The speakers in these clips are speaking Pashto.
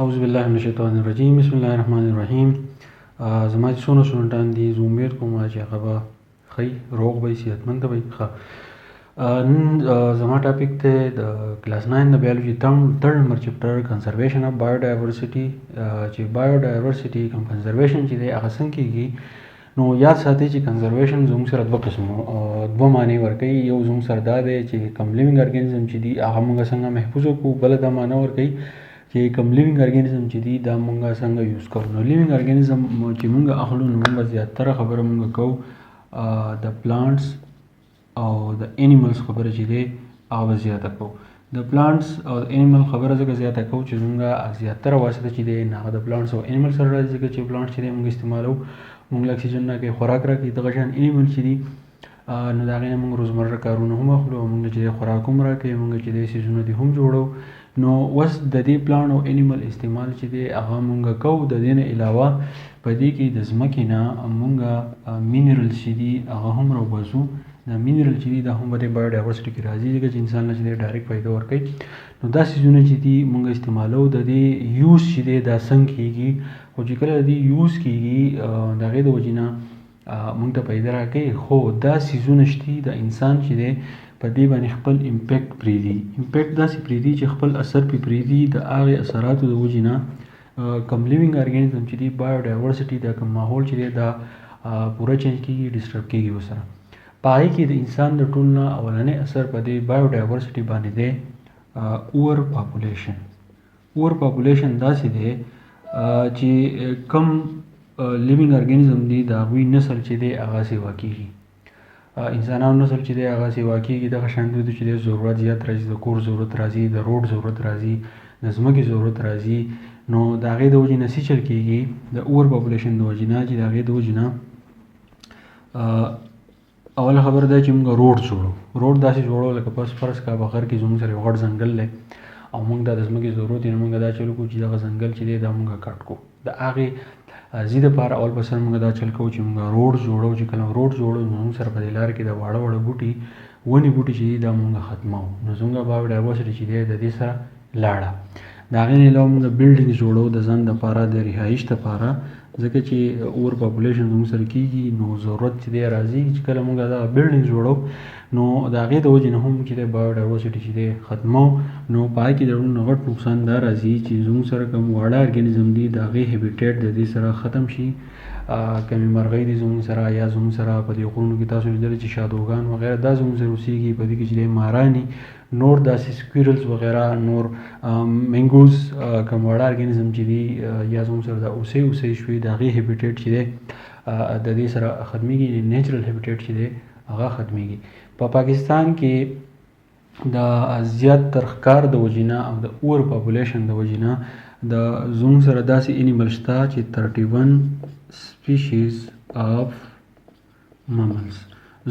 اعوذ بالله من الشیطان الرجیم، بسم الله الرحمن الرحیم. زما چې څونه سټوډنټان دي، زه امید کوم چې هغه به ښه وي، روغ به وي، صحتمند به وي. ښه، نن زما ټاپک دی د کلاس 9 د بیولوژي third number chapter، conservation of biodiversity. چې بایوډایورسټي کوم کنزرویشن چې دی، هغه څنګه کېږي؟ نو یاد ساتئ چې کنزرویشن زموږ سره دوه قسمو، دوه معنی ورکوي. یو زموږ سره دا دی چې کوم لیوینګ ارګانیزم چې دی، هغه موږ څنګه محفوظ کړو. بله دا معنی ورکوي چې کوم لیوینګ ارګانیزم چې دی، دا موږ څنګه یوز کوو. نو لیوینګ ارګانیزم چې موږ اخلو، نو موږ زیاتره خبره موږ کوو د پلانټس او د انیملز خبره چې دی، هغه به زیاته کوو. د پلانټس او د انیمل خبره ځکه زیاته کوو چې زموږ زیاتره واسطه چې دی، هغه د پلانټس او انیمل سره راځي، ځکه چې پلانټس چې دی، موږ استعمالو، موږ له اکسیجن راکوي، خوراک راکوي. دغه شان انیمل چې دي، نو د هغې نه موږ روزمره کارونه هم اخلو او موږ چې دی خوراک هم راکوي، موږ چې دی څیزونه دي هم جوړو. نو اوس د دې پلانټ او انیمل استعمال چې دی، هغه موږ کوو. د دې نه علاوه په دې کې د ځمکې نه موږ مینرلز چې دي، هغه هم راوباسو. دا مینرل چې دي، دا هم په دې بایوډایورسټي کې راځي، ځکه چې انسان له چې دی ډایرکټ فایده ورکوي. نو دا څیزونه چې دي، موږ استعمالو. د دې یوز چې دی، دا څنګه کېږي؟ خو چې کله د دې یوز کېږي، د هغې د وجې نه موږ ته فایده راکوي. خو دا څیزونه شتي، د انسان چې دی، په دې باندې خپل امپیکټ پرېږدي. امپیکټ داسې پرېږدي چې خپل اثر پرې پرېږدي. د هغې اثراتو د وجې نه کوم لیوینګ ارګانیزم چې دی، بایوډایورسټي، دا کوم ماحول چې دی، دا پوره چینج کېږي، ډسټرب کېږي ورسره. په هغې کې د انسان د ټول نه اولنی اثر په دې بایوډایورسټي باندې دی اوور پاپولیشن. اوور پاپولیشن داسې دی چې کم لیوینګ ارګانیزم دی، د هغوی نسل چې دی، هغه سیوا کېږي، انسانانو نسل چې دی، هغه سیوا کېږي. دغه شان دوی چې دی، ضرورت زیات راځي، د کور ضرورت راځي، د روډ ضرورت راځي، د ځمکې ضرورت راځي. نو د هغې د وجې نه څه چل کېږي؟ د اوور پاپولیشن د وجې نه چې د هغې د وجې نه اوله خبره دا چې موږ روډ جوړو. روډ داسې جوړو لکه پس فرض کا بغیر کې زموږ سره یو غټ ځنګل دی او موږ دا د ځمکې ضرورت یې، نو موږ دا چل کوو چې دغه ځنګل چې دی، دا موږ کټ کوو. د هغې ځي دپاره اول په سر موږ دا چل کوو چې موږ روډ جوړو. چې کله روډ جوړو، نو موږ سره په دې لار کې د واړه واړه بوټي، ونې بوټي چې دي، دا موږ ختموو. نو زموږ بایوډایورسټي چې دی، د دې سره لاړه. د هغې نه علاوه موږ بلډینګ جوړو د ځان دپاره، د رهایش دپاره، ځکه چې اوور پاپولیشن زموږ سره کېږي، نو ضرورت چې دی راځي. چې کله موږ دغه بلډینګ جوړو، نو د هغې د وجې نه هم چې دی، بایوډایورسټي چې دی، ختمو. نو په هغې کې د ټولو نه غټ نقصان دا راځي چې زموږ سره کوم واړه ارګانیزم دي، د هغې هیبیټیټ د دې سره ختم شي. کمې مرغۍ دي زموږ سره، یا زموږ سره په دې غرونو کې تاسو لیدلی چې شادوګان وغیره دا زموږ سره اوسېږي. په دې کې چې دی ماراني، نور داسې سکویرلز وغیره، نور منګوز، کوم واړه ارګانیزم چې دي، یا زموږ سره د اوسې اوسې شوي، د هغې هیبیټیټ چې دی، د دې سره ختمېږي. نیچرل هیبیټیټ چې دی، هغه ختمېږي. په پاکستان کې د زیات تر ښکار د وجې نه او د اوور پاپولیشن د وجې نه د زموږ سره داسې انیمل شته چې 31 species of mammals،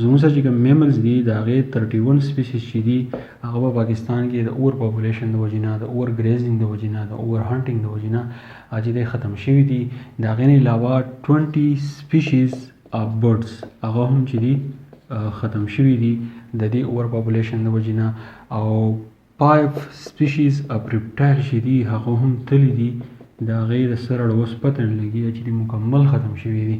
زموږ سره چې کوم میملز دي، د هغې 31 سپیشیز چې دي، هغه په پاکستان کې د اوور پاپولیشن د وجې نه، د اوور ګریزینګ د وجې نه، د اوور هانټینګ د وجې نه چې دی، ختم شوي دي. د هغې نه علاوه 20 species of birds هغه هم چې دي، ختم شوي دي د دې اوور پاپولیشن د وجې نه. او 5 species of reptile چې دي، هغه هم تللي دي، د هغې د سر اوس پته نه لګي چې دي مکمل ختم شوي دي.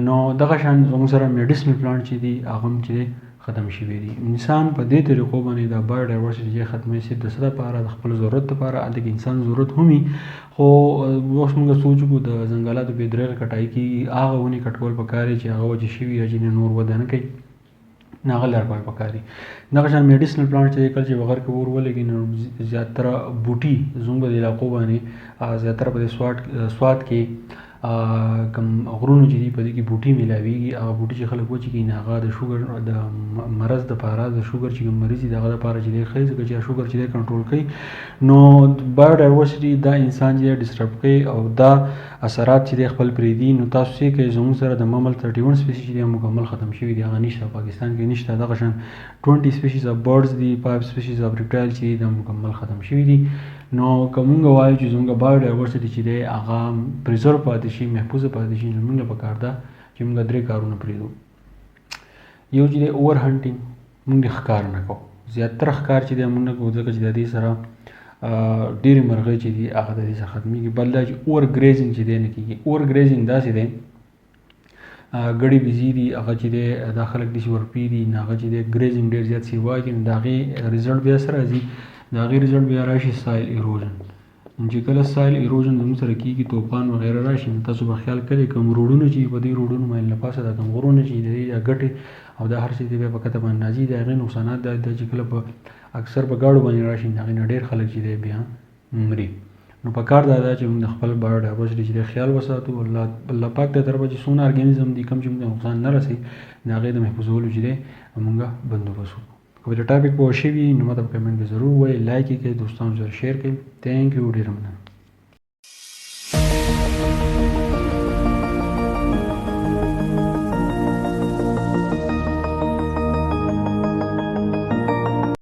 نو دغه شان زموږ سره میډیسنل پلانټ چې دي، هغه هم چې ختم شوي دي. انسان په دې طریقو باندې دا بایوډایورسټي چې ختموي، صرف د څه دپاره؟ د خپل ضرورت دپاره. هلته کې انسان ضرورت هم وي، خو اوس موږ سوچ وکړو، د ځنګلاتو بې درېغه کټایي کېږي. هغه ونې کټول پکار دي چې هغه وچې شوي یا چې نور وده نه کوي، نو هغه لرې کول پکار دي. دغه شان میډیسنل پلانټ چې کله چې بغیر کې اور ولګي، نو زیاتره بوټي زموږ په علاقو باندې، زیاتره په دې سوات کې کوم غرونو چې دي، په دې کې بوټي میلاویږي. هغه بوټي چې خلک وچ کړي، نو هغه د شوګر د مرض دپاره، د شوګر چې کوم مریض دي، د هغه دپاره چې دی ښه، ځکه چې شوګر چې دی کنټرول کوي. نو بایوډایورسټي دا انسان چې دی ډسټرب کوي او دا اثرات چې دی خپل پرېږدي. نو تاسو څه کوئ؟ زموږ سره د ممل 31 سپیشیز چې دی، مکمل ختم شوي دي، هغه نشته، پاکستان کې نشته. دغه شان 20 species of birds دي، 5 species of reptile چې دي، دا مکمل ختم شوي دي. نو که مونږ وایو چې زموږ بایوډایورسټي چې دی، هغه پریزرو پاتې شي، محفوظ پاتې شي، نو موږ له پکار ده چې موږ درې کارونه پرېږدو. یو چې دی اوور هنټینګ، موږ د ښکار نه کوو، زیاتره ښکار چې دی موږ نه کوو، ځکه چې د دې سره ډېرې مرغۍ چې دي هغه د دې څخه ختمېږي. بل دا چې اور ګریزینګ چې دی نه کېږي. اور ګریزینګ داسې دی، ګړې بيزي دي هغه چې دی دا خلک داسې ورپې دي، نو هغه چې دی ګریزینګ ډېر زیات سیوا کړي، نو د هغې ریزلټ بیا څه راځي؟ د هغې ریزلټ بیا راشي سایل ایروژن. چې کله سایل ایروژن زموږ سره کېږي، توپان وغیره راشي، نو تاسو به خیال کړئ کوم روډونه چې په دې روډونو باندې له پاسه دا کوم غرونه چې د دې دا ګټې او دا هر څه دی بیا په کته باندې راځي. د هغې نقصانات دا دی چې کله په اکثر په ګاډو باندې راشي، نو د هغې نه ډېر خلک چې دی بیا مري. نو په کار دا ده چې موږ د خپل بایوډایورسټي چې دی خیال وساتو. الله پاک د طرفه چې څونه ارګانیزم دي کوم چې موږ ته نقصان نه رسوي، د هغې د محفوظولو چې دی موږ بندوبست وکړو. که په دې ټاپک پوه شوي نو ماته په کمنټ کې ضرور ووایئ، لایک یې کړئ، دوستانو سره شیر کړئ. ثانک یو، ډېره مننه.